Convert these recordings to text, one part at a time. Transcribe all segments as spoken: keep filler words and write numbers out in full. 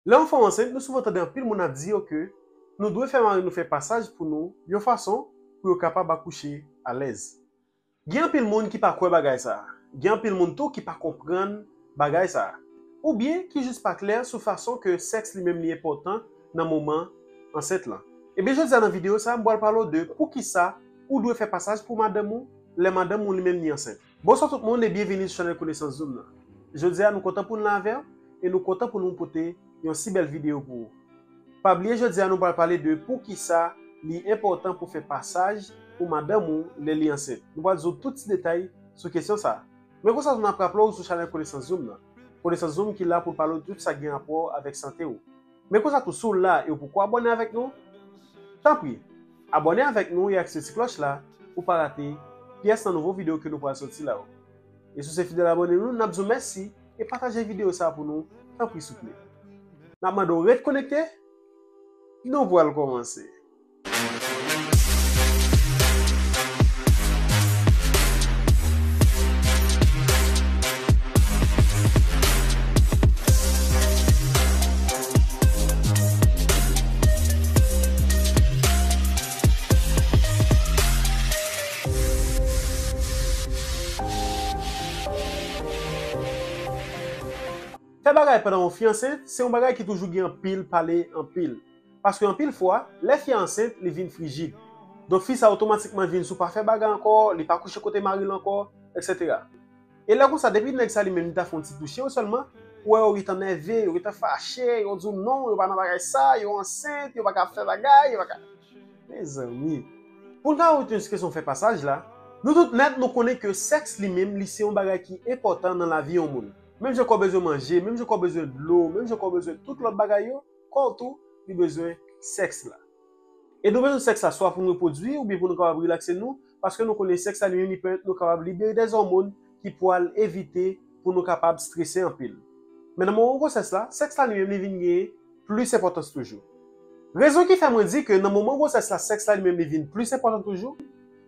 Lè yon fanm ansent, nou souvan tande anpil moun ap di yo ke nou dwe fè mari nou fè pasaj pou nou yon fason pou yo kapab akouche alèz. Gen anpil moun ki pa kwè bagay sa a. Gen anpil moun tou ki pa konprann bagay sa a. Oubyen ki jis pa klè sou fason ke sèks li menm li enpòtan nan moman ansent lan. Ebyen, jodi a nan videyo sa a, m pral pale w de poukisa ou dwe fè pasaj pou madanm ou lè madanm ou li menm li ansent. Bonswa tout moun e byenvini sou chanèl Konesans Zoom nan. Jodi a, nou kontan pou n la avè w e nou kontan pou nou pote yon si bèl videyo pou ou. Pa bliye jodi a nou pral pale de poukisa li enpòtan pou fè pasaj pou madanm ou lè li ansent. Nou pral di w tout ti detay sou kesyon sa a. Men konsa tou n ap raple w sou chanèl Konesans Zoom nan. Konesans Zoom ki la pou l pale w tout sa k gen rapò avèk sante w. Men konsa tou si w la e w poko abòne avèk nou, tanpri, abòne avèk nou e aktive ti klòch la pou w pa rate pyès nan nouvo videyo ke nou pral soti la yo. E si w se fidèl abòne nou, n ap di w mèsi e pataje videyo sa a pou nou, tanpri souple. N ap mande w ret konekte, nou pral kòmanse. Fè bagay pandan yon fi ansent, se yon bagay ki toujou gen anpil pale, anpil. Paske anpil fwa, lè fi a ansent, li vin frijid. Donk fi sa otomatikman vin sou pa fè bagay ankò, li pa kouche kote mari l ankò, etsetera. E lè konsa, depi nèg sa li menm li ta fè yon ti touche yo sèlman, ou wè yo gentan nève, yo gentan fache, yo di w non, yo pa nan bagay sa, yo ansent, yo pa ka fè bagay, yo pa ka. Mezanmi. Pou n ka retounen sou kesyon fè pasaj la, nou tout nèt nou konnen ke sèks li menm li se yon bagay ki enpòtan nan lavi yon moun. Menm jan kò w bezwen manje, menm jan kò w bezwen dlo, menm jan kò w bezwen tout lòt bagay yo, kò w tou, li bezwen sèks la. E nou bezwen sèks la swa pou n repwodui oubyen pou nou kapab rilakse nou, paske nou konnen sèks la li menm li pèmèt nou kapab libere dè òmòn ki pwal evite pou nou kapab strese anpil. Men nan moman gwosès la, sèks la li menm li vin gen plis enpòtans toujou. Rezon ki fè mwen di ke nan moman gwosès la, sèks la li menm li vin plis enpòtan toujou,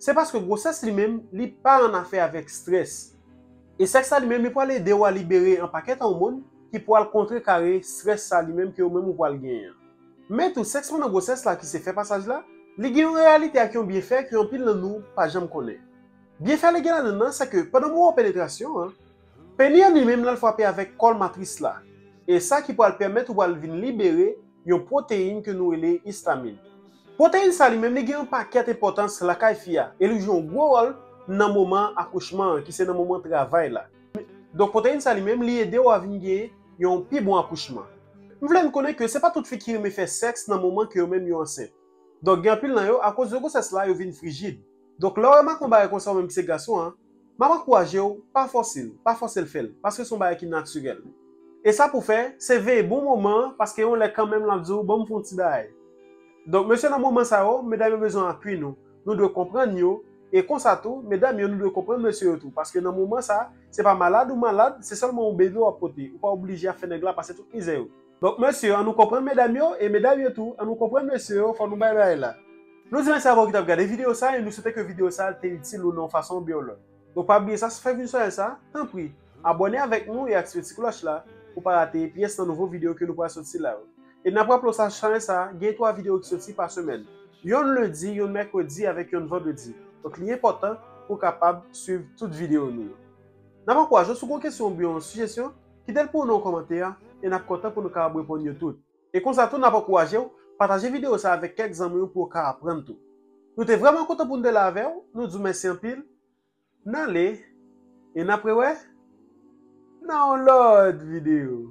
se paske gwosès li menm li pa an afè avèk strès. E sèks la li menm li pwal ede w a libere yon pakèt òmòn ki pwal kontrekare strès sa li menm ke ou menm ou pwal genyen an. Men tou, sèks pandan gwosès la ki se fè pasaj la, li gen yon reyalite ak yon byenfè ke anpil nan nou pa janm konnen. Byenfè li gen ladan l nan, se ke pandan moman penetrasyon an, peni an li menm l al frape avèk kòl matris la. E sa ki pwal pèmèt ou pwal vin libere yon pwoteyin ke nou rele istamin. Pwoteyin sa li menm li gen yon pakèt enpòtans lakay fi a e li jwe yon gwo wòl nan moman akouchman an, ki se nan moman travay la. Donk pwoteyin sa li menm li ede w a vin gen yon pi bon akouchman. M vle n konnen ke se pa tout fi ki renmen fè sèks nan moman ke yo menm yo ansent. Donk gen anpil nan yo, akoz de gwosès la, yo vin frijid. Donk lè w remake yon bagay konsa ou menm ki se gason an, m ap ankouraje w, pa fòse l, pa fòse l fè l, paske se yon bagay ki natirèl. E sa pou fè, se veye bon moman an, paske yon lè kanmenm l ap di w, ban m fè yon ti bagay. Donk mesye nan moman sa yo, medam yo bezwen apui nou. Nou dwe konprann yo, e konsa tou, medam yo nou dwe konprann mesye yo tou, paske nan moman sa, se pa malad ou malad, se sèlman yon bebe w ap pote, ou pa oblije ap fè nèg la pase tout mizè yo. Donk mesye, ann nou konprann medam yo, e medam yo tou, ann nou konprann mesye yo, fò nou bay bagay la. Nou di mèsi avè w ki t ap gade videyo sa, e nou swete ke videyo sa te itil ou nan yon fason oubyen yon lòt. Donk pa bliye sa, si w fèk vin sou chanèl sa, tanpri, abòne avèk nou e aktive ti klòch la pou w pa rate pyès nan nouvo videyo ke nou pral soti la yo. E n ap raple w sa, chanèl sa gen twa videyo ki soti pa semèn. Yonn lendi, yonn mèkredi avèk yonn vandredi. Donk li enpòtan pou w kapab swiv tout videyo nou yo. N ap ankouraje w, si w gen yon kesyon oubyen yon sijesyon, kite l pou nou nan kòmantè a e n ap kontan pou nou kapab reponn yo tout. E konsa tou n ap ankouraje w pataje videyo sa avèk kèk zanmi w pou yo ka aprann tou. Nou te vrèman kontan pou n te la avè w, nou di w mèsi anpil. N ale, e n ap rewè nan yon lòt videyo.